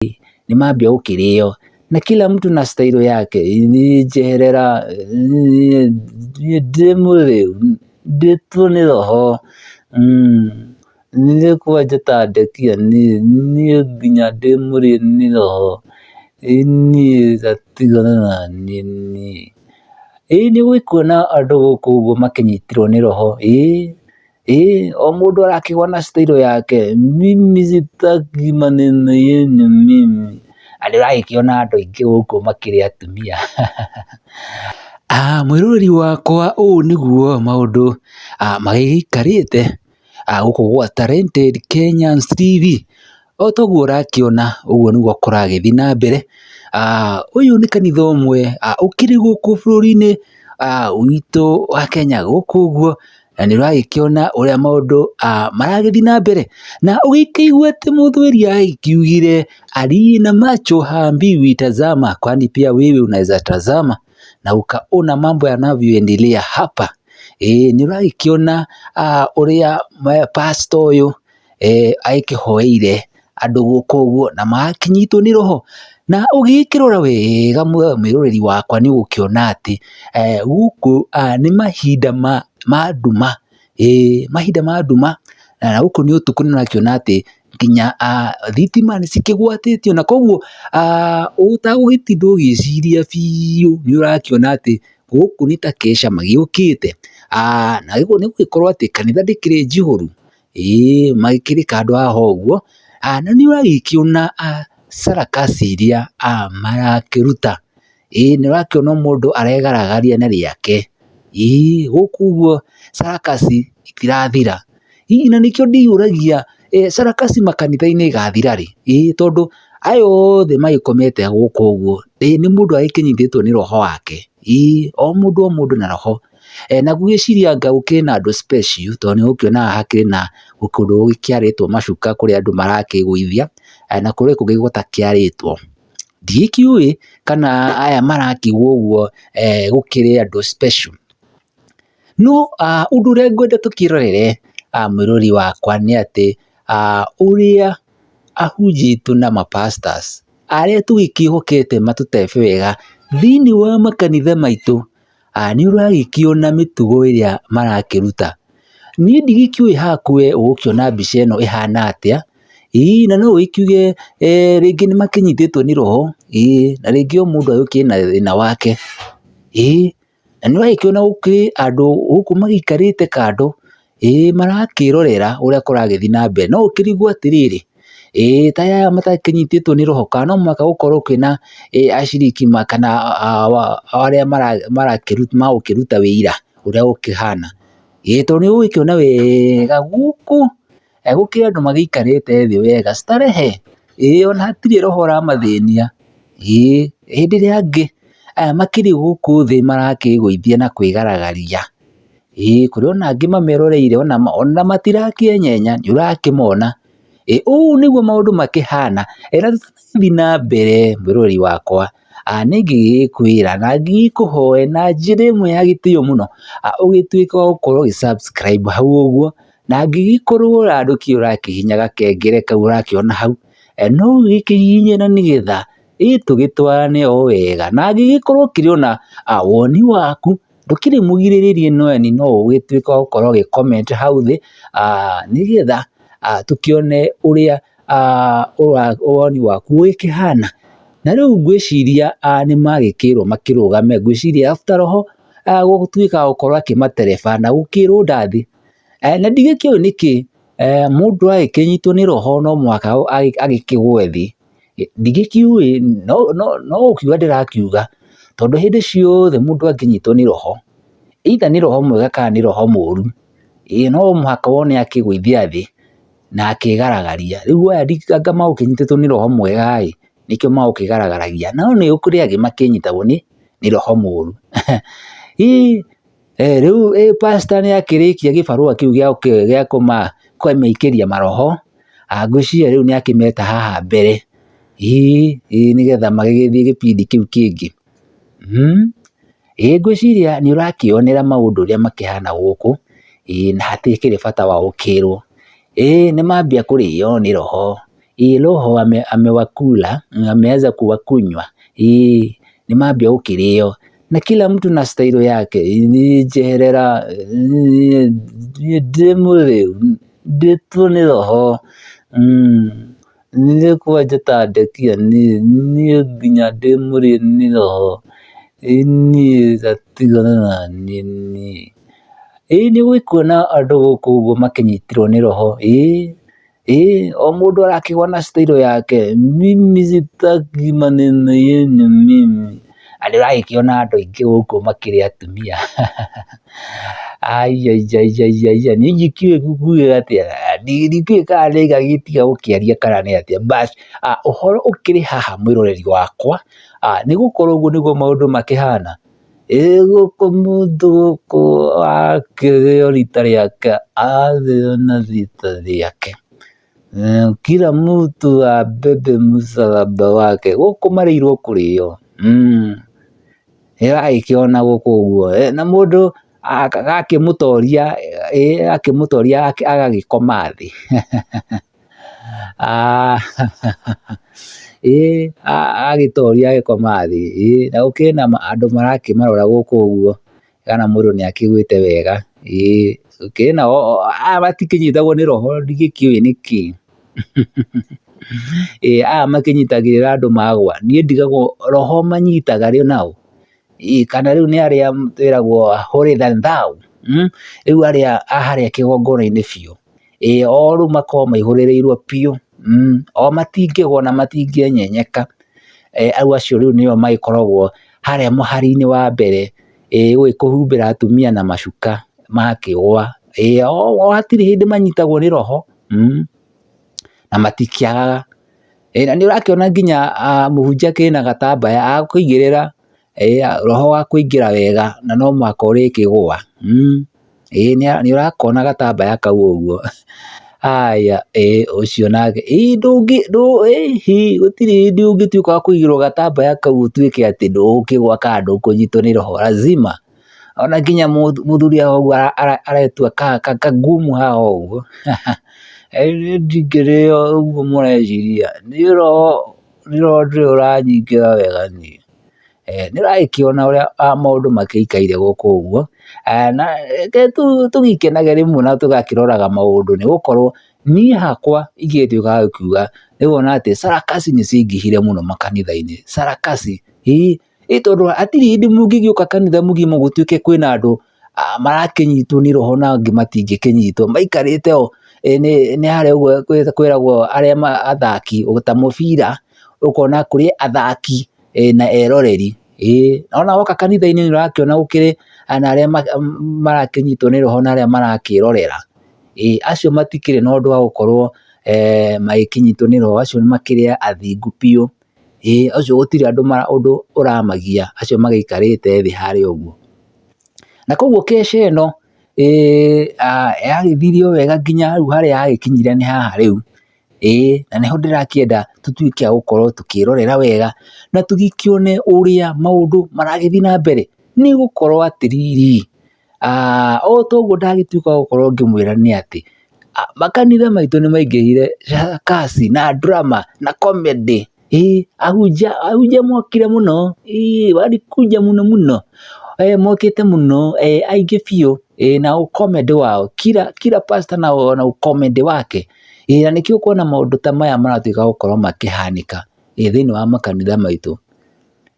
Nĩ mambia gũkĩrĩo na kila mtu na style yake. Niĩ njeherera, niĩ ndĩ mũrĩu, ndĩtwo nĩ roho, niĩ kwanja ta ndekia niĩ, niĩ nginya ndĩ mũrĩu nĩ roho, niĩ ta tigana naniĩ niĩ. Ĩĩ nĩ ũgũkĩona andũ gũkũ ũguo makĩnyitirwo nĩ roho, ĩĩ. Ĩĩ o mũndũ arakĩgwa na style yake, mimi sitaki maneno yenu mimi. Na nĩ ũragĩkĩona andũ aingĩ gũkũ makĩrĩ atumia. Mwĩroreri wakwa ũũ nĩguo maũndũ magĩikarĩte gũkũ gwa Talented Kenyans TV. O ta ũguo ũrakĩona ũguo nĩguo kũragĩthiĩ na mbere. Ũyũ nĩ kanitha ũmwe ũkĩrĩ gũkũ bũrũri-inĩ witũ wa Kenya gũkũ ũguo, na nĩ ũragĩkĩona ũrĩa maũndũ maragĩthiĩ na mbere. Na ũgĩkĩigue atĩ Mũthweri agĩkiugire aliye na macho haambiwi tazama, kwani pia wewe unaweza tazama na ukaona mambo yanavyoendelea hapa. Ĩĩ nĩ ũragĩkĩona ũrĩa pastor ũyũ agĩkĩhoeire andũ gũkũ ũguo na magakĩnyitwo nĩ roho. Na ũgĩkĩrora wega mwĩroreri wakwa nĩ ũgũkĩona atĩ gũkũ nĩ mahinda ma nduma, ĩĩ mahinda ma nduma, na gũkũ nĩ ũtukũ nĩ ũrakĩona atĩ nginya thitima nĩ cikĩgwatĩtio na koguo ũtagũgĩtinda ũgĩciria biũ nĩ ũrakĩona atĩ gũkũ nĩ ta kesha magĩũkĩte, na nĩ gũgĩkorwo atĩ kanitha ndĩkĩrĩ njihũru. Ĩĩ magĩkĩrĩ kando haha ũguo, na nĩ ũragĩkĩona sarakasi iria marakĩruta. Ĩĩ nĩ ũrakĩona mũndũ aregaragaria na rĩake. Ĩĩ gũkũ ũguo sarakasi itirathira. Hihi na nĩkĩo ndĩyũragia sarakasi makanitha-inĩ igathira rĩ? Ĩĩ tondũ aya othe magĩkomete gũkũ ũguo, nĩ mũndũ agĩkĩnyitĩtwo nĩ roho wake. Ĩĩ o mũndũ o mũndũ na roho. Na ngwĩciria anga gũkĩrĩ na andũ special tondũ nĩ ũgũkĩona haha hakĩrĩ na kũndũ gũkĩarĩtwo macuka kũrĩa andũ marakĩgũithia na kũrĩ kũngĩ gũtakĩarĩtwo. Ndigĩkĩũĩ kana aya marakĩigua ũguo gũkĩrĩ andũ special. No ũndũ ũrĩa ngwenda tũkĩrorere mwĩrori wakwa nĩ atĩ ũrĩa ahunjia aitũ na ma pastors arĩa tũgĩkĩhokete matũtebe wega thĩiniĩ wa makanitha maitũ, nĩ ũragĩkĩona mĩtugo ĩrĩa marakĩruta. Niĩ ndigĩkĩũĩ haku we ũgũkĩona mbica ĩno ĩhana atĩa, ĩĩ na no ũgĩkiuge rĩngĩ nĩ makĩnyitĩtwo nĩ roho, ĩĩ na rĩngĩ o mũndũ agĩũkĩte na thĩna wake, ĩĩ na nĩ ũragĩkĩona gũkĩrĩ andũ gũkũ magĩikarĩte kando, ĩĩ marakĩrorera ũrĩa kũragĩthiĩ na mbere. No ũkĩrigwo atĩrĩrĩ, ĩĩ ta aya matakĩnyitĩtwo nĩ roho kana no mũhaka gũkorwo kwĩna aciriki kana arĩa magũkĩruta wĩira ũrĩa gũkĩhana. Ĩĩ tondũ nĩ ũgũgĩkĩona wega gũkũ gũkĩrĩ andũ magĩikarĩte thĩ wega starehe, ĩĩ ona hatirĩ roho ũramathĩnia, ĩĩ hĩndĩ ĩrĩa angĩ aya makĩrĩ gũkũ thĩ marakĩgũithia na kwĩgaragaria. Ĩĩ kũrĩ ona angĩ mameroreire ona matirakĩenyenya nĩ ũrakĩmona. Ĩĩ ũũ nĩguo maũndũ makĩhana. Na tũtanathiĩ na mbere mwĩroreri wakwa, nĩ ingĩgĩkwĩra na ngĩkũhoe na njĩra ĩmwe ya gĩtĩo mũno, ũgĩtuĩke wa gũkorwo ũgĩ subscribe hau ũguo, na angĩgĩkorwo ndũkĩũĩ ũrakĩhihinya gakengere kau ũrakĩona hau, no ũgĩkĩhihinye na nĩgetha ĩ tũgĩtwarane o wega. Na angĩgĩkorwo ũkĩrĩ ona woni waku, ndũkĩrĩ mũgirĩrĩrie no ũgĩtuĩke wa gũkorwo ũgĩ comment hau thĩ, nĩgetha tũkĩone ũrĩa woni waku ũgĩkĩhana. Na rĩu ngwĩciria nĩ magĩkĩrwo makĩrũgame, ngwĩciria after roho gũtuĩka wa gũkorwo akĩmatereba na gũkĩrwo ndathi. Na ndigĩkĩũĩ nĩkĩ mũndũ agĩkĩnyitwo nĩ roho no mũhaka agĩkĩgwe thĩ. Ndigĩkĩũĩ no gũkiuga ndĩrakiuga, tondũ hĩndĩ ciothe mũndũ angĩnyitwo nĩ roho, either nĩ roho mwega kana nĩ roho mũru, ĩĩ no mũhaka wone akĩgũithia thĩ na akĩgaragaria. Rĩu aya anga magũkĩnyitĩtwo nĩ roho mwega ĩ, nĩkĩo magũkĩgaragaragia, no nĩ kũrĩ angĩ makĩnyitagwo nĩ roho mũru. Ĩ rĩu pastor nĩ akĩrĩkia gĩbarũa kĩu gĩa kũmaikĩria maroho, ngwĩciria rĩu nĩ akĩmeta haha mbere, ĩĩ nĩgetha magĩgĩthiĩ gĩbindi kĩu kĩngĩ. Ĩĩ ngwĩciria nĩ ũrakĩonera maũndũ ũrĩa makĩhana gũkũ, ĩĩ na hatikĩrĩ bata wa gũkĩrwo. Ĩĩ nĩ mambia kũrĩo nĩ roho, Ĩĩ roho amewakula, ameweza kuwakunywa. Ĩĩ nĩ mambia gũkĩrĩo na kila mtu na style yake. Niĩ njeherera, niĩ ndĩ mũrĩu, ndĩtwo nĩ roho. Niĩ kwanja ta ndekia niĩ, niĩ nginya ndĩ mũrĩu nĩ roho. Niĩ ta tigana naniĩ niĩ. Ĩĩ nĩ ũgũkuona andũ gũkũ ũguo makĩnyitirwo nĩ roho, ĩĩ. Ĩĩ o mũndũ arakĩgwa na style yake, mimi sitaki maneno yenu mimi. Na nĩ ũragĩkĩona andũ aingĩ gũkũ makĩrĩ atumia aiaiaiaiaia niĩ ndikĩũĩ nguge atĩa, ndikĩũĩ kana nĩ ngagĩtiga gũkĩaria kana nĩ atĩa, but ũhoro ũkĩrĩ haha mwĩroreri wakwa, nĩ gũkorwo ũguo nĩguo maũndũ makĩhana. Ĩĩ gũkũ mũndũ gũkũ akĩrĩo rita rĩake, arĩo na rita rĩake. Kila mtu abebe msalaba wake, gũkũ marĩirwo kũrĩo. Nĩũragĩkĩona gũkũ ũguo, na mũndũ agakĩmũtoria, agakĩmũtoria agagĩkoma thĩ. Ĩĩ agĩtoria agĩkoma thĩ, ĩĩ na gũkĩrĩ na andũ marakĩmarora gũkũ ũguo, kana mũndũ nĩ akĩiguĩte wega, ĩĩ gũkĩrĩ nao aya matikĩnyitagwo nĩ roho ndigĩkĩũĩ nĩkĩ, ĩĩ aya makĩnyitagĩrĩra andũ magwa, niĩ ndigagwo roho manyitaga rĩ naũ, ĩĩ kana rĩu nĩ arĩa twĩragwo holier than thou, rĩu arĩa a harĩa kĩgongona-inĩ biũ. Ĩĩ o rĩu makoragwo maihũrĩrĩirwo biũ, o matingĩgwa na matingĩenyenyeka, rĩu acio rĩu nĩo magĩkoragwo harĩa mũhari-inĩ wa mbere, gũgĩkũhumbĩra atumia na macuka makĩgwa, ĩĩ o hatirĩ hĩndĩ manyitagwo nĩ roho, na matikĩagaga. Na nĩ ũrakĩona nginya mũhunjia akĩrĩ na gatambaya agakũigĩrĩra roho wa kũingĩra wega na no mũhaka ũrĩkĩgũa. Ĩĩ nĩ ũrakona gatambaya kau ũguo, haya ĩĩ ũcio nake, ĩĩ ndũngĩ ĩhi gũtirĩ hĩndĩ ũngĩtuĩka wa kũigĩrwo gatambaya kau ũtuĩke atĩ ndũgũkĩgũa kana ndũkũnyitwo nĩ roho lazima. Ona nginya mũthuri haha ũguo aretua kagumu haha ũguo, niĩ ndingĩrĩo ũguo mũreciria, niĩ roho ndũrĩ ũranyingĩra wega niĩ. Nĩ ũragĩkĩona ũrĩa maũndũ magĩikaire gũkũ ũguo, na reke tũgĩkenage rĩmwe na tũgakĩroraga maũndũ nĩ gũkorwo niĩ hakwa ingĩgĩtuĩka wa gũkiuga nĩ kuona atĩ sarakasi nĩ ciaingĩhire mũno makanitha-inĩ, sarakasi ĩĩ, ĩ tondũ hatirĩ hĩndĩ mũngĩgĩũka kanitha mũgima gũtuĩke kwĩna andũ marakĩnyitwo nĩ roho na angĩ matingĩkĩnyitwo, maikarĩte o nĩ harĩa ũguo kwĩragwo arĩa athaki ta mũbira, ũkona kũrĩ athaki na eroreri, ĩĩ ona woka kanitha-inĩ nĩ ũrakĩona gũkĩrĩ na arĩa marakĩnyitwo nĩ roho na arĩa marakĩrorera, ĩĩ acio matikĩrĩ na ũndũ wa gũkorwo magĩkĩnyitwo nĩ roho, acio makĩrĩ athingu biũ, ĩĩ acio gũtirĩ ũndũ ũramagia acio magĩikarĩte thĩ harĩa ũguo. Na koguo keca ĩno yagĩthire o wega nginya hau harĩa yagĩkinyire nĩ haha rĩu, ĩĩ na nĩho ndĩrakĩenda tũtuĩke a gũkorwo tũkĩrorera wega na tũgĩkĩone ũrĩa maũndũ maragĩthiĩ na mbere. Nĩ gũkorwo atĩrĩrĩ, o ta ũguo ndagĩtuĩka wa gũkorwo ngĩmwĩra nĩ atĩ, makanitha maitũ nĩ maingĩhire sarakasi na drama na comedy. Ĩĩ ahunjia ahunjia mokire mũno, ĩĩ walikuja mũno mũno, mokĩte mũno aingĩ biũ, ĩĩ na ũ comedy wao, kila kila pastor na ũ comedy wake, ĩĩ na nĩkĩo ũkuona maũndũ ta maya maratuĩka gũkorwo makĩhanĩka thĩinĩ wa makanitha maitũ.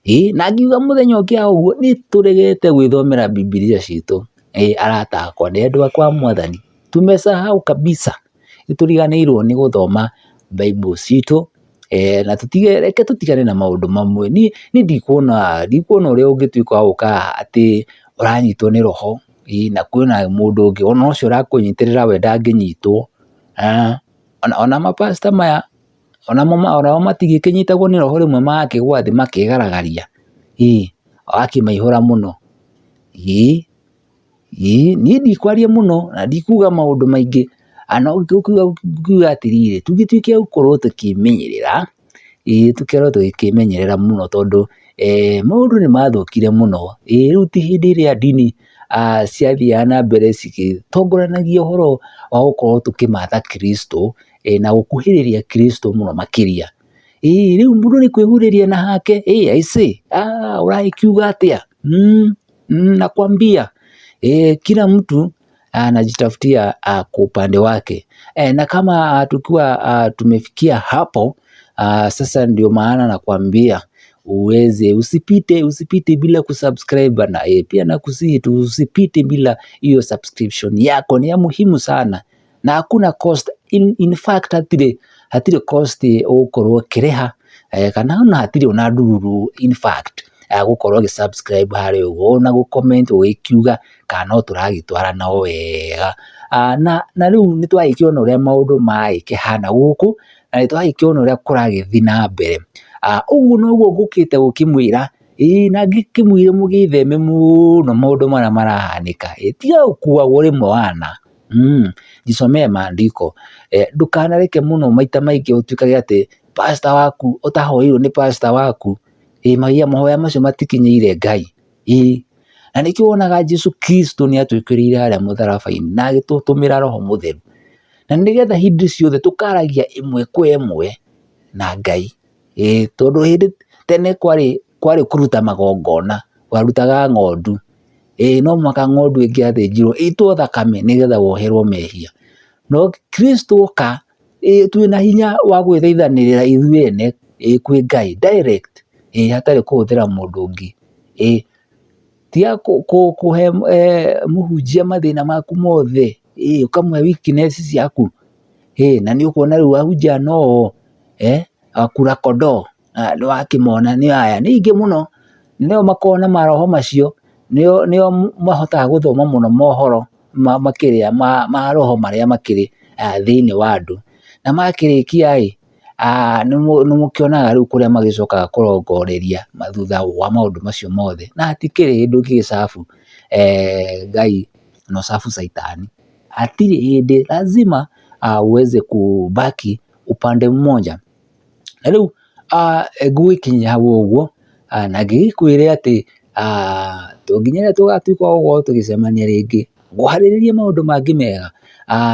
Ĩĩ na ngiuga mũthenya ũngĩ ũguo nĩ tũregete gwĩthomera Bibilia citũ, ĩĩ arata akwa nĩ endwa akwa a Mwathani, tumesahau kabisa, nĩ tũriganĩirwo nĩ gũthoma Bible citũ na tũtige reke tũtigane na maũndũ mamwe. Niĩ niĩ ndikuona ndikuona ũrĩa ũngĩtuĩka wa gũka haha atĩ ũranyitwo nĩ roho na kwĩna mũndũ ũngĩ ona ũcio ũrakũnyitĩrĩra we ndangĩnyitwo. Ona ma pastor maya onamo onao matigĩkĩnyitagwo nĩ roho rĩmwe magakĩgwa thĩ makegaragaria, ĩĩ wakĩmaihũra mũno, ĩĩ. Ĩĩ niĩ ndikwaria mũno na ndikuga maũndũ maingĩ, no nguga atĩrĩrĩ, tũgĩtuĩke a gũkorwo tũkĩmenyerera, ĩĩ tũkorwo tũgĩkĩmenyerera mũno tondũ maũndũ nĩ mathũkire mũno, ĩĩ rĩu ti hĩndĩ ĩrĩa ndini ciathiaga na mbere cigĩtongoranagia ũhoro wa gũkorwo tũkĩmatha Kristo, na gũkuhĩrĩria Kristo mũno makĩria. Ĩĩ rĩu mũndũ nĩ kwĩhurĩria na hake, ĩ I say, ah, ũragĩkiuga atĩa? Nakwambia kila mtu anajitafutia kwa upande wake. Na kama tukiwa tumefikia hapo, sasa ndio maana nakwambia uweze usipite usipite bila kusubscribe bana. Pia nakusihi tu usipite bila hiyo subscription yako, ni ya muhimu sana na hakuna cost. In fact hatirĩ hatirĩ cost ũgũkorwo ũkĩrĩha kana ona hatirĩ ona ndururu, in fact gũkorwo ũgĩ subscribe harĩa ũguo, ona gũ comment ũgĩkiuga kana no tũragĩtwarana o wega. Na rĩu nĩ twagĩkĩona ũrĩa maũndũ maragĩkĩhana gũkũ na nĩ twagĩkĩona ũrĩa kũragĩthiĩ na mbere. Ũguo noguo ngũkĩte gũkĩmwĩra, ĩĩ na ngĩkĩmwĩre mũgĩtheme mũno maũndũ marĩa marahanĩka. Tiga gũkuagwo rĩmwe wana, jisomee maandiko. Ndũkanareke mũno maita maingĩ ũtuĩkage atĩ pastor waku ũtahoeirwo nĩ pastor waku, ĩ mahoya macio matikinyĩire Ngai. Ĩĩ na nĩkĩo wonaga Jesu Kristo nĩ atwĩkĩrĩire harĩa mũtharaba-inĩ na agĩtũtũmĩra Roho Mũtheru, na nĩgetha hĩndĩ ciothe tũkaragia ĩmwe kwa ĩmwe na Ngai. Ĩĩ tondũ hĩndĩ tene kwarĩ kwarĩ kũruta magongona, warutaga ng'ondu, ĩĩ no mũhaka ng'ondu ĩngĩathĩnjirwo ĩitwo thakame nĩgetha woherwo mehia. No Kristo oka, ĩĩ twĩna hinya wa gwĩthaithanĩrĩra ithuĩ ene, ĩĩ kwĩ Ngai direct, ĩĩ hatarĩ kũhũthĩra mũndũ ũngĩ. Ĩĩ tiga kũhe mũhunjia mathĩna maku mothe, ĩĩ ũkamũhe weakness ciaku, ĩĩ na nĩ ũkuona rĩu ahunjia no o akura kondoo, nĩ wakĩmona nĩ aya, nĩ aingĩ mũno, nĩo makoragwo na maroho macio, nĩo nĩo mahotaga gũthoma mũno mohoro makĩrĩa ma roho marĩa makĩrĩ thĩiniĩ wa andũ. Na makĩrĩkia ĩ, nĩ mũkĩonaga rĩu kũrĩa magĩcokaga kũrongoreria thutha wa maũndũ macio mothe, na hatikĩrĩ hĩndĩ ũngĩgĩ serve Ngai na ũ serve caitani. Hatirĩ hĩndĩ, lazima uweze kubaki upande mmoja. Na rĩu ngũgĩkinyia hau ũguo na ngĩgĩkwĩre atĩ to nginya rĩrĩa tũgatuĩka wa gũkorwo tũgĩcemania rĩngĩ, ngũharĩrĩrie maũndũ mangĩ mega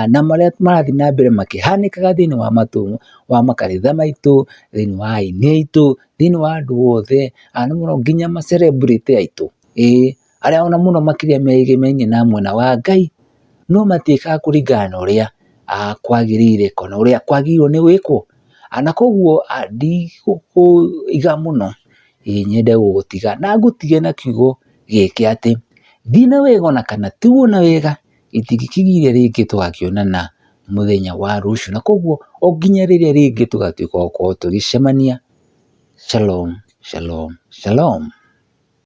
na marĩa marathiĩ na mbere makĩhanĩkaga thĩiniĩ wa matũ wa makanitha maitũ, thĩiniĩ wa aini aitũ, thĩiniĩ wa andũ othe, na mũno nginya ma celebrity aitũ, ĩĩ arĩa ona mũno makĩria megemainie na mwena wa Ngai, no matiĩkaga kũringana na ũrĩa kwagĩrĩire kana ũrĩa kwagĩrĩirwo nĩ gwĩkwo. Na koguo ndigũkũiga mũno, ĩĩ nyende gũgũtiga na ngũtige na kiugo gĩkĩ atĩ, thiĩ na wega ona kana tigwo na wega, gĩtingĩkĩgiria rĩngĩ tũgakĩonana mũthenya wa rũciũ. Na koguo o nginya rĩrĩa rĩngĩ tũgatuĩka wa gũkorwo tũgĩcemania. Shalom, shalom, shalom.